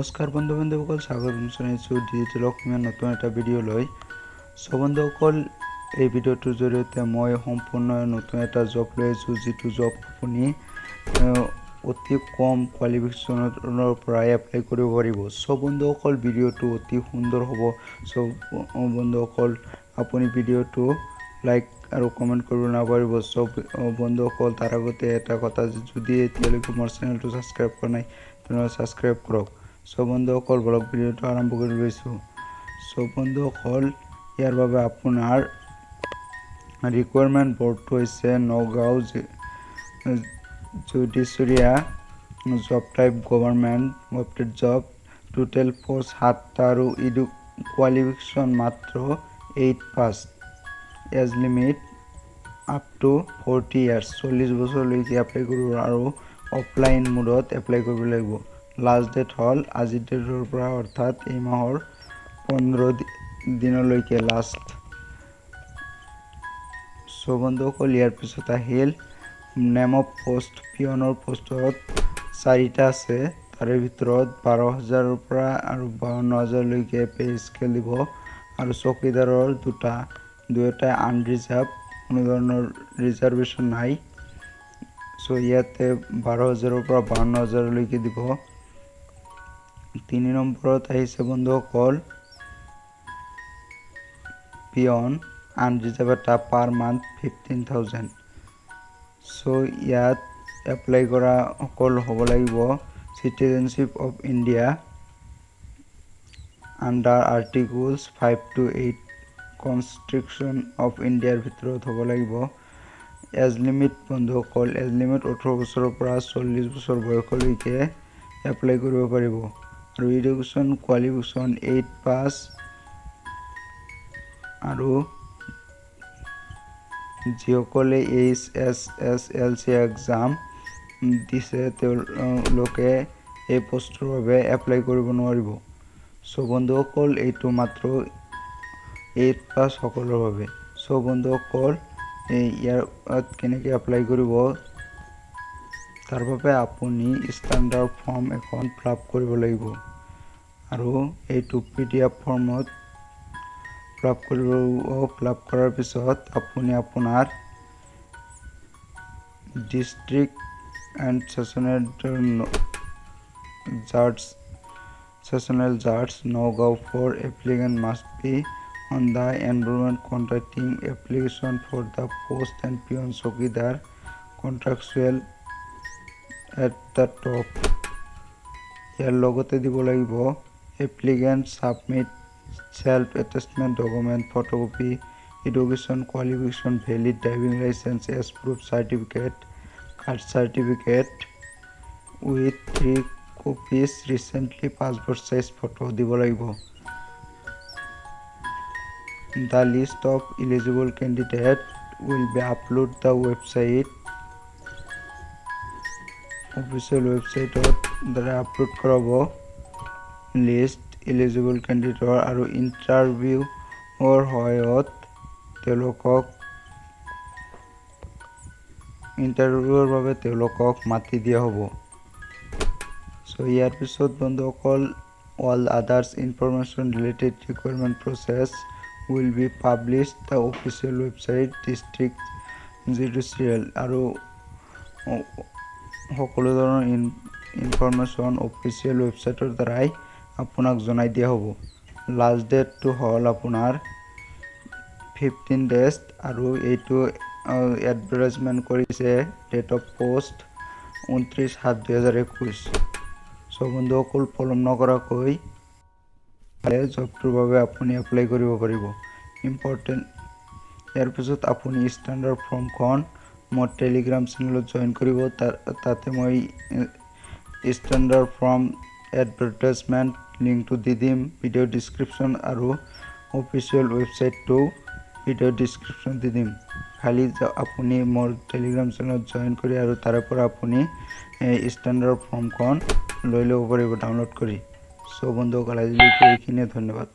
নমস্কাৰ বন্ধু বান্ধৱীসকল, স্বাগতম জনাইছোঁ ডিজিটেল অসমীয়া নতুন এটা ভিডিঅ' লৈ। চ' বন্ধুসকল, এই ভিডিঅ'টোৰ জৰিয়তে মই সম্পূৰ্ণ নতুন এটা জব লৈ আহিছোঁ, যিটো জব আপুনি অতি কম কোৱালিফিকেশ্যনৰ পৰাই এপ্লাই কৰিব পাৰিব। চ' বন্ধুসকল, ভিডিঅ'টো অতি সুন্দৰ হ'ব। চ' বন্ধুসকল, আপুনি ভিডিঅ'টো লাইক আৰু কমেণ্ট কৰিব নাপাহৰিব। চ' বন্ধুসকল, তাৰ আগতে এটা কথা, যদি এতিয়ালৈকে মোৰ চেনেলটো ছাবস্ক্ৰাইব কৰা নাই, তেনেহ'লে ছাবস্ক্ৰাইব কৰক। চ' বন্ধুসকল, বলক, ভিডিঅ'টো আৰম্ভ কৰি লৈছোঁ। চ' বন্ধুসকল, ইয়াৰ বাবে আপোনাৰ ৰিকুৱাৰমেণ্ট বৰ্ডটো হৈছে Nagaon judiciary, job type government govted job, total post সাতটা আৰু ইডু কোৱালিফিকেশ্যন মাত্ৰ 8 pass, age limit up to 40 years, 40 বছৰলৈকে এপ্লাই কৰিব আৰু অফলাইন মোডত এপ্লাই কৰিব লাগিব। লাষ্ট ডেট হ'ল আজিৰ ডেটৰ পৰা, অৰ্থাৎ এই মাহৰ 15 দিনলৈকে লাষ্ট। চ' বন্ধুসকল, ইয়াৰ পিছত আহিল নেম অফ পষ্ট। পিয়নৰ পষ্টত চাৰিটা আছে। তাৰে ভিতৰত 12 হাজাৰৰ পৰা আৰু 52 হাজাৰলৈকে পে' স্কেল দিব আৰু চকীদাৰৰ দুটা, দুয়োটাই আনৰিজাৰ্ভ, কোনো ধৰণৰ ৰিজাৰ্ভেশ্যন নাই। চ' ইয়াতে 12 হাজাৰৰ পৰা 52 হাজাৰলৈকে দিব। তিনি নম্বৰত আহিছে বন্ধুসকল, পিয়ন আনৰিজাৰ্ভ এটা, পাৰ মান্থ 15,000। চ' ইয়াত এপ্লাই কৰা সকল হ'ব লাগিব citizenship of India under Articles 5 to 8 Constitution of ইণ্ডিয়াৰ ভিতৰত হ'ব লাগিব। এজ লিমিট বন্ধুসকল, এজ লিমিট 18 বছৰৰ পৰা 40 বছৰ বয়সলৈকে এপ্লাই কৰিব পাৰিব আৰু এডুকেশ্যন কোৱালিফিকেশ্যন 8 পাছ আৰু যিসকলে HSSLC exam দিছে, তেওঁলোকে এই পষ্টৰ বাবে এপ্লাই কৰিব নোৱাৰিব। চ' বন্ধুসকল, এইটো মাত্ৰ 8 পাছ সকলৰ বাবে। চ' বন্ধুসকল, এই ইয়াত কেনেকৈ এপ্লাই কৰিব? তাৰ বাবে আপুনি ষ্টেণ্ডাৰ্ড ফৰ্ম এখন ফিল আপ কৰিব লাগিব আৰু এইটো পিডিএফ ফৰ্মত ফিল আপ কৰিব। ফিল আপ কৰাৰ পিছত আপুনি আপোনাৰ District and Sessional Judge, Nagaon for applicant must be on the enrolment containing application for the post and peon, chowkidar, contractual at the top। ইয়াৰ লগতে দিব লাগিব applicant submit self attested document, photocopy education qualification, valid driving licence, age proof certificate, caste certificate with three copies recently passport size photo দিব লাগিব। The list of eligible candidate will be upload the website, official ৱেবছাইটত দ্বাৰা upload কৰাব list eligible কেণ্ডিডেটৰ আৰু ইণ্টাৰভিউৰ সহায়ত তেওঁলোকক ইণ্টাৰভিউৰ বাবে তেওঁলোকক মাতি দিয়া হ'ব। চ' ইয়াৰ পিছত বন্ধুসকল, all others information related recruitment process will be publish the official website, District Judicial আৰু সকলো ধৰণৰ ইনফৰমেশ্যন অফিচিয়েল ৱেবছাইটৰ দ্বাৰাই আপোনাক জনাই দিয়া হ'ব। লাষ্ট ডেটটো হ'ল আপোনাৰ 15 ডেজ আৰু এইটো এডভাৰটাইজমেণ্ট কৰিছে, ডেট অফ পষ্ট 29/7/2021। চ' বন্ধুসকল, পলম নকৰাকৈ জবটোৰ বাবে আপুনি এপ্লাই কৰিব পাৰিব। ইম্পৰ্টেণ্ট, ইয়াৰ পিছত আপুনি ষ্টেণ্ডাৰ্ড ফৰ্মখন মোৰ টেলিগ্ৰাম চেনেলত জইন কৰিব। তাতে মই ষ্টেণ্ডাৰ্ড ফৰ্ম এডভাৰটাইজমেণ্ট লিংকটো দি দিম ভিডিঅ' ডিছক্ৰিপশ্যন আৰু অফিচিয়েল ৱেবছাইটটো ভিডিঅ' ডিছক্ৰিপশ্যন দি দিম। খালি আপুনি মোৰ টেলিগ্ৰাম চেনেলত জইন কৰি আৰু তাৰে পৰা আপুনি ষ্টেণ্ডাৰ্ড ফৰ্মখন লৈ ল'ব পাৰিব ডাউনলোড কৰি। চ' বন্ধুসকল, আজিলৈকে এইখিনিয়ে। ধন্যবাদ।